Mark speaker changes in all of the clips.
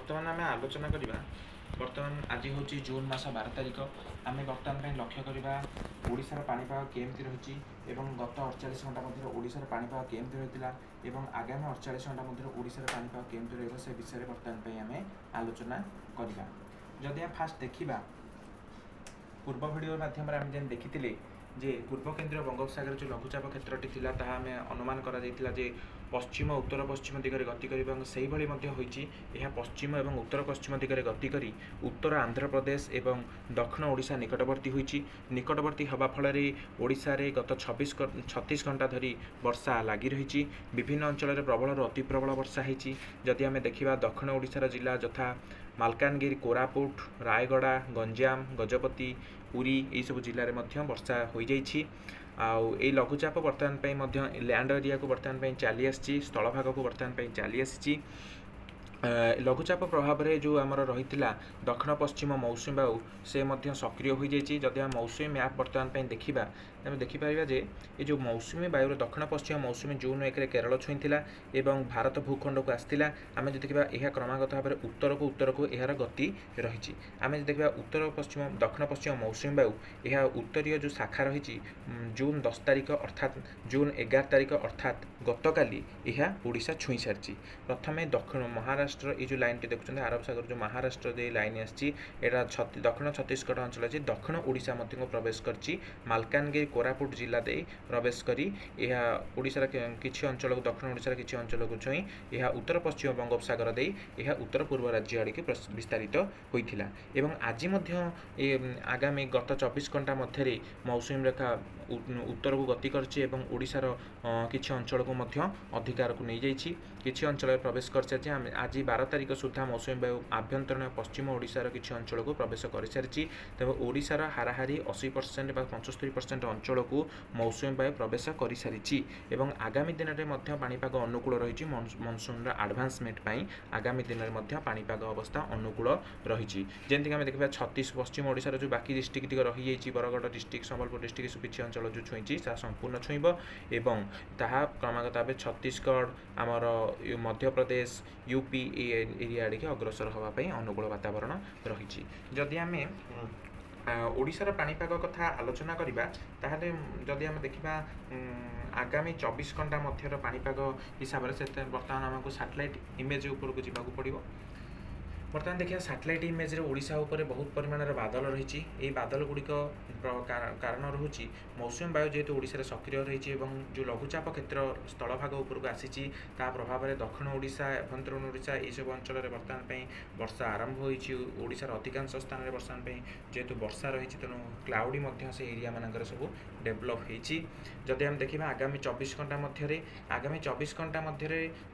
Speaker 1: ବର୍ତ୍ତମାନ ଆମେ ଆଲୋଚନା କରିବା। ବର୍ତ୍ତମାନ ଆଜି ହେଉଛି ଜୁନ୍ ମାସ 12 ତାରିଖ। ଆମେ ବର୍ତ୍ତମାନ ପାଇଁ ଲକ୍ଷ୍ୟ କରିବା ଓଡ଼ିଶାର ପାଣିପାଗ କେମିତି ରହିଛି ଏବଂ ଗତ 48 ଘଣ୍ଟା ମଧ୍ୟରେ ଓଡ଼ିଶାର ପାଣିପାଗ କେମିତି ରହିଥିଲା ଏବଂ ଆଗାମୀ 48 ଘଣ୍ଟା ମଧ୍ୟରେ ଓଡ଼ିଶାର ପାଣିପାଗ କେମିତି ରହିବ, ସେ ବିଷୟରେ ବର୍ତ୍ତମାନ ପାଇଁ ଆମେ ଆଲୋଚନା କରିବା। ଯଦି ଆମେ ଫାଷ୍ଟ ଦେଖିବା, ପୂର୍ବ ଭିଡ଼ିଓ ମାଧ୍ୟମରେ ଆମେ ଯେମିତି ଦେଖିଥିଲେ ଯେ ପୂର୍ବ କେନ୍ଦ୍ରୀୟ ବଙ୍ଗୋପସାଗର ଯେଉଁ ଲଘୁଚାପ କ୍ଷେତ୍ରଟି ଥିଲା, ତାହା ଆମେ ଅନୁମାନ କରାଯାଇଥିଲା ଯେ ପଶ୍ଚିମ ଉତ୍ତର ପଶ୍ଚିମ ଦିଗରେ ଗତି କରିବ ଏବଂ ସେଇଭଳି ମଧ୍ୟ ହୋଇଛି। ଏହା ପଶ୍ଚିମ ଏବଂ ଉତ୍ତର ପଶ୍ଚିମ ଦିଗରେ ଗତି କରି ଉତ୍ତର ଆନ୍ଧ୍ରପ୍ରଦେଶ ଏବଂ ଦକ୍ଷିଣ ଓଡ଼ିଶା ନିକଟବର୍ତ୍ତୀ ହୋଇଛି। ନିକଟବର୍ତ୍ତୀ ହେବା ଫଳରେ ଓଡ଼ିଶାରେ ଗତ 26 36 ଘଣ୍ଟା ଧରି ବର୍ଷା ଲାଗି ରହିଛି। ବିଭିନ୍ନ ଅଞ୍ଚଳରେ ପ୍ରବଳରୁ ଅତି ପ୍ରବଳ ବର୍ଷା ହେଇଛି। ଯଦି ଆମେ ଦେଖିବା, ଦକ୍ଷିଣ ଓଡ଼ିଶାର ଜିଲ୍ଲା ଯଥା ମାଲକାନଗିରି, କୋରାପୁଟ, ରାୟଗଡ଼ା, ଗଞ୍ଜାମ, ଗଜପତି, ପୁରୀ, ଏଇସବୁ ଜିଲ୍ଲାରେ ମଧ୍ୟ ବର୍ଷା ହୋଇଯାଇଛି। ଆଉ ଏଇ ଲଘୁଚାପ ବର୍ତ୍ତମାନ ପାଇଁ ମଧ୍ୟ ଲ୍ୟାଣ୍ଡ ଏରିଆକୁ ବର୍ତ୍ତମାନ ପାଇଁ ଚାଲି ଆସିଛି, ସ୍ଥଳଭାଗକୁ ବର୍ତ୍ତମାନ ପାଇଁ ଚାଲି ଆସିଛି। ଲଘୁଚାପ ପ୍ରଭାବରେ ଯେଉଁ ଆମର ରହିଥିଲା ଦକ୍ଷିଣ ପଶ୍ଚିମ ମୌସୁମୀ ବାୟୁ, ସେ ମଧ୍ୟ ସକ୍ରିୟ ହୋଇଯାଇଛି। ଯଦି ଆମେ ମୌସୁମୀ ମ୍ୟାପ୍ ବର୍ତ୍ତମାନ ପାଇଁ ଦେଖିବା, ଆମେ ଦେଖିପାରିବା ଯେ ଏ ଯେଉଁ ମୌସୁମୀ ବାୟୁର ଦକ୍ଷିଣ ପଶ୍ଚିମ ମୌସୁମୀ ଜୁନ୍ 1ରେ କେରଳ ଛୁଇଁଥିଲା ଏବଂ ଭାରତ ଭୂଖଣ୍ଡକୁ ଆସିଥିଲା। ଆମେ ଯଦି ଦେଖିବା, ଏହା କ୍ରମାଗତ ଭାବରେ ଉତ୍ତରକୁ ଉତ୍ତରକୁ ଏହାର ଗତି ରହିଛି। ଆମେ ଯଦି ଦେଖିବା, ଉତ୍ତର ପଶ୍ଚିମ ଦକ୍ଷିଣ ପଶ୍ଚିମ ମୌସୁମୀ ବାୟୁ ଏହା ଉତ୍ତରୀୟ ଯେଉଁ ଶାଖା ରହିଛି, ଜୁନ୍ 10 ତାରିଖ ଅର୍ଥାତ୍ ଜୁନ୍ 11 ତାରିଖ ଅର୍ଥାତ୍ ଗତକାଲି ଏହା ଓଡ଼ିଶା ଛୁଇଁ ସାରିଛି। ପ୍ରଥମେ ଦକ୍ଷିଣ ମହାରାଷ୍ଟ୍ର, ଏଇ ଯେଉଁ ଲାଇନ୍ଟି ଦେଖୁଛନ୍ତି, ଆରବ ସାଗର ଯେଉଁ ମହାରାଷ୍ଟ୍ର ଦେଇ ଲାଇନ୍ ଆସିଛି, ଏଇଟା ଦକ୍ଷିଣ ଛତିଶଗଡ଼ ଅଞ୍ଚଳ ଅଛି, ଦକ୍ଷିଣ ଓଡ଼ିଶା ମଧ୍ୟକୁ ପ୍ରବେଶ କରିଛି। ମାଲକାନଗିରି, କୋରାପୁଟ ଜିଲ୍ଲା ଦେଇ ପ୍ରବେଶ କରି ଏହା ଓଡ଼ିଶାର କିଛି ଅଞ୍ଚଳକୁ, ଦକ୍ଷିଣ ଓଡ଼ିଶାର କିଛି ଅଞ୍ଚଳକୁ ଛୁଇଁ ଏହା ଉତ୍ତର ପଶ୍ଚିମ ବଙ୍ଗୋପସାଗର ଦେଇ ଏହା ଉତ୍ତର ପୂର୍ବ ରାଜ୍ୟ ଆଡ଼ିକି ବିସ୍ତାରିତ ହୋଇଥିଲା। ଏବଂ ଆଜି ମଧ୍ୟ ଏ ଆଗାମୀ ଗତ 24 ଘଣ୍ଟା ମଧ୍ୟରେ ମୌସୁମୀ ରେଖା ଉତ୍ତରକୁ ଗତି କରିଛି ଏବଂ ଓଡ଼ିଶାର କିଛି ଅଞ୍ଚଳକୁ ମଧ୍ୟ ଅଧିକାରକୁ ନେଇଯାଇଛି, କିଛି ଅଞ୍ଚଳରେ ପ୍ରବେଶ କରିସାରିଛି। ଆମେ ଆଜି 12 ତାରିଖ ସୁଦ୍ଧା ମୌସୁମୀ ବାୟୁ ଆଭ୍ୟନ୍ତରୀଣ ପଶ୍ଚିମ ଓଡ଼ିଶାର କିଛି ଅଞ୍ଚଳକୁ ପ୍ରବେଶ କରିସାରିଛି। ତେବେ ଓଡ଼ିଶାର ହାରାହାରି 80% ବା 75% ଅଞ୍ଚଳକୁ ମୌସୁମୀ ବାୟୁ ପ୍ରବେଶ କରିସାରିଛି ଏବଂ ଆଗାମୀ ଦିନରେ ମଧ୍ୟ ପାଣିପାଗ ଅନୁକୂଳ ରହିଛି। ମନସୁନର ଆଡ଼ଭାନ୍ସମେଣ୍ଟ ପାଇଁ ଆଗାମୀ ଦିନରେ ମଧ୍ୟ ପାଣିପାଗ ଅବସ୍ଥା ଅନୁକୂଳ ରହିଛି। ଯେମିତିକି ଆମେ ଦେଖିବା, ଛତିଶ ପଶ୍ଚିମ ଓଡ଼ିଶାର ଯେଉଁ ବାକି ଡିଷ୍ଟ୍ରିକ୍ଟ ଟିକେ ରହିଯାଇଛି, ବରଗଡ଼ ଡିଷ୍ଟ୍ରିକ୍ଟ, ସମ୍ବଲପୁର ଡିଷ୍ଟ୍ରିକ୍ଟ, ଏସବୁ କିଛି ଅଞ୍ଚଳ ଯେଉଁ ଛୁଇଁଛି ତାହା ସମ୍ପୂର୍ଣ୍ଣ ଛୁଇଁବ ଏବଂ ତାହା କ୍ରମାଗତ ଭାବେ ଛତିଶଗଡ଼, ଆମର ମଧ୍ୟପ୍ରଦେଶ, ୟୁପି ଏ ଏରିଆ ଆଡ଼ିକି ଅଗ୍ରସର ହେବା ପାଇଁ ଅନୁକୂଳ ବାତାବରଣ ରହିଛି। ଯଦି ଆମେ ଓଡ଼ିଶାର ପାଣିପାଗ କଥା ଆଲୋଚନା କରିବା, ତାହେଲେ ଯଦି ଆମେ ଦେଖିବା ଆଗାମୀ 24 ଘଣ୍ଟା ମଧ୍ୟର ପାଣିପାଗ ହିସାବରେ, ସେତେ ବର୍ତ୍ତମାନ ଆମକୁ ସାଟେଲାଇଟ୍ ଇମେଜ୍ ଉପରକୁ ଯିବାକୁ ପଡ଼ିବ। ବର୍ତ୍ତମାନ ଦେଖିବା, ସାଟେଲାଇଟ୍ ଇମେଜ୍ରେ ଓଡ଼ିଶା ଉପରେ ବହୁତ ପରିମାଣର ବାଦଲ ରହିଛି। ଏହି ବାଦଲ ଗୁଡ଼ିକ କାରଣ ରହୁଛି ମୌସୁମୀ ବାୟୁ ଯେହେତୁ ଓଡ଼ିଶାରେ ସକ୍ରିୟ ରହିଛି ଏବଂ ଯେଉଁ ଲଘୁଚାପ କ୍ଷେତ୍ର ସ୍ଥଳଭାଗ ଉପରକୁ ଆସିଛି, ତା ପ୍ରଭାବରେ ଦକ୍ଷିଣ ଓଡ଼ିଶା, ଆଭ୍ୟନ୍ତରୀଣ ଓଡ଼ିଶା ଏଇସବୁ ଅଞ୍ଚଳରେ ବର୍ତ୍ତମାନ ପାଇଁ ବର୍ଷା ଆରମ୍ଭ ହୋଇଛି। ଓଡ଼ିଶାର ଅଧିକାଂଶ ସ୍ଥାନରେ ବର୍ତ୍ତମାନ ପାଇଁ ଯେହେତୁ ବର୍ଷା ରହିଛି, ତେଣୁ କ୍ଲାଉଡ଼ି ମଧ୍ୟ ସେ ଏରିଆ ମାନଙ୍କରେ ସବୁ ଡେଭଲପ୍ ହେଇଛି। ଯଦି ଆମେ ଦେଖିବା ଆଗାମୀ 24 ଘଣ୍ଟା ମଧ୍ୟରେ, ଆଗାମୀ 24 ଘଣ୍ଟା ମଧ୍ୟରେ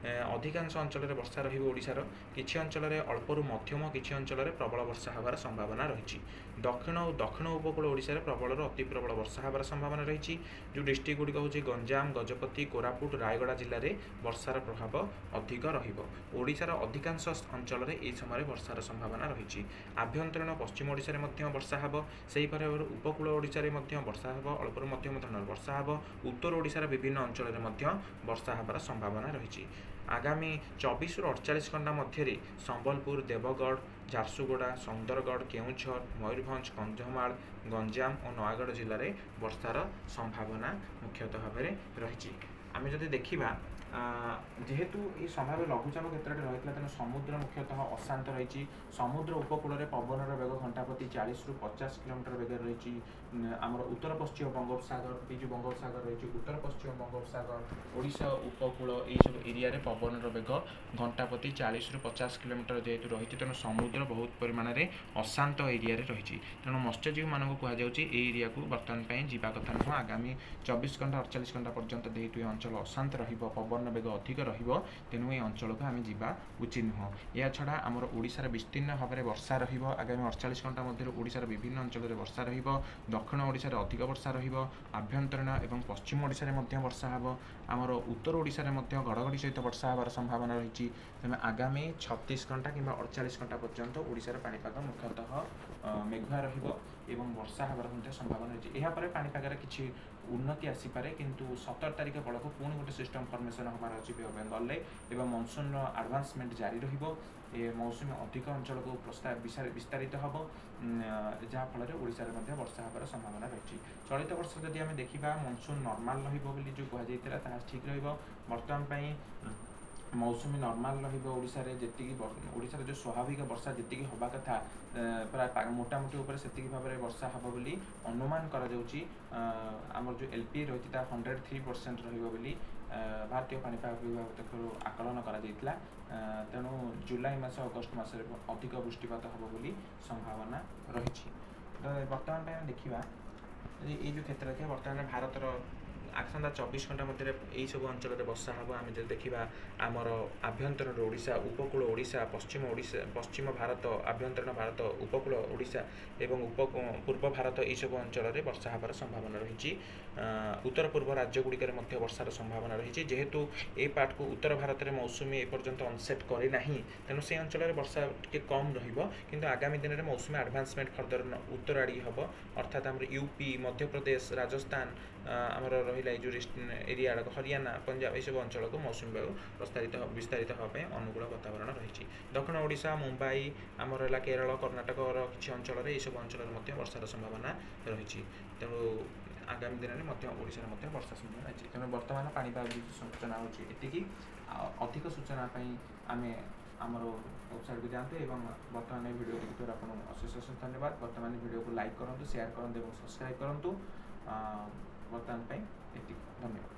Speaker 1: ଅଧିକାଂଶ ଅଞ୍ଚଳରେ ବର୍ଷା ରହିବ। ଓଡ଼ିଶାର କିଛି ଅଞ୍ଚଳରେ ଅଳ୍ପରୁ ମଧ୍ୟମ, କିଛି ଅଞ୍ଚଳରେ ପ୍ରବଳ ବର୍ଷା ହେବାର ସମ୍ଭାବନା ରହିଛି। ଦକ୍ଷିଣ ଓ ଦକ୍ଷିଣ ଉପକୂଳ ଓଡ଼ିଶାରେ ପ୍ରବଳରୁ ଅତି ପ୍ରବଳ ବର୍ଷା ହେବାର ସମ୍ଭାବନା ରହିଛି। ଯେଉଁ ଡିଷ୍ଟ୍ରିକ୍ଟ ଗୁଡ଼ିକ ହେଉଛି ଗଞ୍ଜାମ, ଗଜପତି, କୋରାପୁଟ, ରାୟଗଡ଼ା ଜିଲ୍ଲାରେ ବର୍ଷାର ପ୍ରଭାବ ଅଧିକ ରହିବ। ଓଡ଼ିଶାର ଅଧିକାଂଶ ଅଞ୍ଚଳରେ ଏହି ସମୟରେ ବର୍ଷାର ସମ୍ଭାବନା ରହିଛି। ଆଭ୍ୟନ୍ତରୀଣ ପଶ୍ଚିମ ଓଡ଼ିଶାରେ ମଧ୍ୟ ବର୍ଷା ହେବ। ସେହିପରି ଭାବରେ ଉପକୂଳ ଓଡ଼ିଶାରେ ମଧ୍ୟ ବର୍ଷା ହେବ, ଅଳ୍ପରୁ ମଧ୍ୟମ ଧରଣର ବର୍ଷା ହେବ। ଉତ୍ତର ଓଡ଼ିଶାର ବିଭିନ୍ନ ଅଞ୍ଚଳରେ ମଧ୍ୟ ବର୍ଷା ହେବାର ସମ୍ଭାବନା ରହିଛି। ଆଗାମୀ 24ରୁ 48 ଘଣ୍ଟା ମଧ୍ୟରେ ସମ୍ବଲପୁର, ଦେବଗଡ଼, ଝାରସୁଗୁଡ଼ା, ସୁନ୍ଦରଗଡ଼, କେଉଁଝର, ମୟୂରଭଞ୍ଜ, କନ୍ଧମାଳ, ଗଞ୍ଜାମ ଓ ନୟାଗଡ଼ ଜିଲ୍ଲାରେ ବର୍ଷାର ସମ୍ଭାବନା ମୁଖ୍ୟତଃ ଭାବରେ ରହିଛି। ଆମେ ଯଦି ଦେଖିବା, ଯେହେତୁ ଏହି ସମ୍ଭାବ୍ୟ ଲଘୁଚାପ କ୍ଷେତ୍ରରେ ରହିଥିଲା, ତେଣୁ ସମୁଦ୍ର ମୁଖ୍ୟତଃ ଅଶାନ୍ତ ରହିଛି। ସମୁଦ୍ର ଉପକୂଳରେ ପବନର ବେଗ ଘଣ୍ଟା ପ୍ରତି 40ରୁ 50 କିଲୋମିଟର ବେଗରେ ରହିଛି। ଆମର ଉତ୍ତର ପଶ୍ଚିମ ବଙ୍ଗୋପସାଗର, ଏଇ ଯେଉଁ ବଙ୍ଗୋପସାଗର ରହିଛି, ଉତ୍ତର ପଶ୍ଚିମ ବଙ୍ଗୋପସାଗର, ଓଡ଼ିଶା ଉପକୂଳ ଏଇସବୁ ଏରିଆରେ ପବନର ବେଗ ଘଣ୍ଟା ପ୍ରତି 40ରୁ 50 କିଲୋମିଟର ଯେହେତୁ ରହିଛି, ତେଣୁ ସମୁଦ୍ର ବହୁତ ପରିମାଣରେ ଅଶାନ୍ତ ଏରିଆରେ ରହିଛି। ତେଣୁ ମତ୍ସ୍ୟଜୀବୀମାନଙ୍କୁ କୁହାଯାଉଛି ଏଇ ଏରିଆକୁ ବର୍ତ୍ତମାନ ପାଇଁ ଯିବା କଥା ନୁହଁ। ଆଗାମୀ 24 ଘଣ୍ଟା 48 ଘଣ୍ଟା ପର୍ଯ୍ୟନ୍ତ ଯେହେତୁ ଏ ଅଞ୍ଚଳ ଅଶାନ୍ତ ରହିବ, ପବନର ବେଗ ଅଧିକ ରହିବ, ତେଣୁ ଏ ଅଞ୍ଚଳକୁ ଆମେ ଯିବା ଉଚିତ ନୁହଁ। ଏହାଛଡ଼ା ଆମର ଓଡ଼ିଶାର ବିସ୍ତୀର୍ଣ୍ଣ ଭାବରେ ବର୍ଷା ରହିବ। ଆଗାମୀ 48 ଘଣ୍ଟା ମଧ୍ୟରେ ଓଡ଼ିଶାର ବିଭିନ୍ନ ଅଞ୍ଚଳରେ ବର୍ଷା ରହିବ। ଦକ୍ଷିଣ ଓଡ଼ିଶାରେ ଅଧିକ ବର୍ଷା ରହିବ। ଆଭ୍ୟନ୍ତରୀଣ ଏବଂ ପଶ୍ଚିମ ଓଡ଼ିଶାରେ ମଧ୍ୟ ବର୍ଷା ହେବ। ଆମର ଉତ୍ତର ଓଡ଼ିଶାରେ ମଧ୍ୟ ଘଡ଼ଘଡ଼ି ସହିତ ବର୍ଷା ହେବାର ସମ୍ଭାବନା ରହିଛି। ତେଣୁ ଆଗାମୀ 36 ଘଣ୍ଟା କିମ୍ବା 48 ଘଣ୍ଟା ପର୍ଯ୍ୟନ୍ତ ଓଡ଼ିଶାର ପାଣିପାଗ ମୁଖ୍ୟତଃ ମେଘୁଆ ରହିବ ଏବଂ ବର୍ଷା ହେବାର ମଧ୍ୟ ସମ୍ଭାବନା ରହିଛି। ଏହାପରେ ପାଣିପାଗରେ କିଛି ଉନ୍ନତି ଆସିପାରେ, କିନ୍ତୁ 17 ତାରିଖ ବେଳକୁ ପୁଣି ଗୋଟେ ସିଷ୍ଟମ୍ ଫର୍ମେସନ୍ ହେବାର ଅଛି ବେଙ୍ଗଲରେ ଏବଂ ମନସୁନ୍ର ଆଡ଼ଭାନ୍ସମେଣ୍ଟ ଜାରି ରହିବ। ଏ ମୌସୁମୀ ଅଧିକ ଅଞ୍ଚଳକୁ ବିସ୍ତାରିତ ହେବ, ଯାହାଫଳରେ ଓଡ଼ିଶାରେ ମଧ୍ୟ ବର୍ଷା ହେବାର ସମ୍ଭାବନା ରହିଛି। ଚଳିତ ବର୍ଷ ଯଦି ଆମେ ଦେଖିବା, ମନସୁନ୍ ନର୍ମାଲ ରହିବ ବୋଲି ଯେଉଁ କୁହାଯାଇଥିଲା ତାହା ଠିକ୍ ରହିବ। ବର୍ତ୍ତମାନ ପାଇଁ ମୌସୁମୀ ନର୍ମାଲ ରହିବ ଓଡ଼ିଶାରେ। ଯେତିକି ଓଡ଼ିଶାରେ ଯେଉଁ ସ୍ୱାଭାବିକ ବର୍ଷା ଯେତିକି ହେବା କଥା, ପ୍ରାୟ ମୋଟାମୋଟି ଉପରେ ସେତିକି ଭାବରେ ବର୍ଷା ହେବ ବୋଲି ଅନୁମାନ କରାଯାଉଛି। ଆମର ଯେଉଁ ଏଲ୍ ପି ରହିଛି ତାହା 103% ରହିବ ବୋଲି ଭାରତୀୟ ପାଣିପାଗ ବିଭାଗ ତରଫରୁ ଆକଳନ କରାଯାଇଥିଲା। ତେଣୁ ଜୁଲାଇ ମାସ, ଅଗଷ୍ଟ ମାସରେ ଅଧିକ ବୃଷ୍ଟିପାତ ହେବ ବୋଲି ସମ୍ଭାବନା ରହିଛି। ତ ବର୍ତ୍ତମାନ ପାଇଁ ଆମେ ଦେଖିବା ଯଦି ଏଇ ଯେଉଁ କ୍ଷେତ୍ର ଦେଖିବା, ବର୍ତ୍ତମାନ ଭାରତର ଆସନ୍ତା 24 ଘଣ୍ଟା ମଧ୍ୟରେ ଏଇସବୁ ଅଞ୍ଚଳରେ ବର୍ଷା ହେବ। ଆମେ ଯଦି ଦେଖିବା, ଆମର ଆଭ୍ୟନ୍ତରୀଣ ଓଡ଼ିଶା, ଉପକୂଳ ଓଡ଼ିଶା, ପଶ୍ଚିମ ଓଡ଼ିଶା, ପଶ୍ଚିମ ଭାରତ, ଆଭ୍ୟନ୍ତରୀଣ ଭାରତ, ଉପକୂଳ ଓଡ଼ିଶା ଏବଂ ପୂର୍ବ ଭାରତ, ଏଇସବୁ ଅଞ୍ଚଳରେ ବର୍ଷା ହେବାର ସମ୍ଭାବନା ରହିଛି। ଉତ୍ତର ପୂର୍ବ ରାଜ୍ୟ ଗୁଡ଼ିକରେ ମଧ୍ୟ ବର୍ଷାର ସମ୍ଭାବନା ରହିଛି। ଯେହେତୁ ଏ ପାର୍ଟକୁ ଉତ୍ତର ଭାରତରେ ମୌସୁମୀ ଏପର୍ଯ୍ୟନ୍ତ ଅନସେଟ୍ କରିନାହିଁ, ତେଣୁ ସେ ଅଞ୍ଚଳରେ ବର୍ଷା ଟିକେ କମ୍ ରହିବ। କିନ୍ତୁ ଆଗାମୀ ଦିନରେ ମୌସୁମୀ ଆଡ଼ଭାନ୍ସମେଣ୍ଟ ଫର୍ଦର ଉତ୍ତର ଆଡ଼ିକି ହେବ, ଅର୍ଥାତ୍ ଆମର ୟୁପି, ମଧ୍ୟପ୍ରଦେଶ, ରାଜସ୍ଥାନ, ଆମର ରହିଲା ଏଇ ଯେଉଁ ଏରିଆ ଆଡ଼କୁ ହରିୟାଣା, ପଞ୍ଜାବ, ଏସବୁ ଅଞ୍ଚଳକୁ ମୌସୁମୀ ବାୟୁ ପ୍ରସ୍ତାରିତ ବିସ୍ତାରିତ ହେବା ପାଇଁ ଅନୁକୂଳ ବାତାବରଣ ରହିଛି। ଦକ୍ଷିଣ ଓଡ଼ିଶା, ମୁମ୍ବାଇ, ଆମର ହେଲା କେରଳ, କର୍ଣ୍ଣାଟକର କିଛି ଅଞ୍ଚଳରେ, ଏଇସବୁ ଅଞ୍ଚଳରେ ମଧ୍ୟ ବର୍ଷାର ସମ୍ଭାବନା ରହିଛି। ତେଣୁ ଆଗାମୀ ଦିନରେ ମଧ୍ୟ ଓଡ଼ିଶାରେ ମଧ୍ୟ ବର୍ଷା ସମ୍ଭାବନା ଅଛି। ତେଣୁ ବର୍ତ୍ତମାନ ପାଣିପାଗ ସୂଚନା ହେଉଛି ଏତିକି। ଆଉ ଅଧିକ ସୂଚନା ପାଇଁ ଆମେ ଆମର ୱେବସାଇଟ୍କୁ ଯାଆନ୍ତୁ ଏବଂ ବର୍ତ୍ତମାନ ଏ ଭିଡ଼ିଓ ଦେଖିଥିବାରୁ ଆପଣଙ୍କୁ ଅଶେଷ ଅଶେଷ ଧନ୍ୟବାଦ। ବର୍ତ୍ତମାନ ଭିଡ଼ିଓକୁ ଲାଇକ୍ କରନ୍ତୁ, ସେୟାର କରନ୍ତୁ ଏବଂ ସବସ୍କ୍ରାଇବ୍ କରନ୍ତୁ। ବର୍ତ୍ତମାନ ପାଇଁ ଏତିକି, ଧନ୍ୟବାଦ।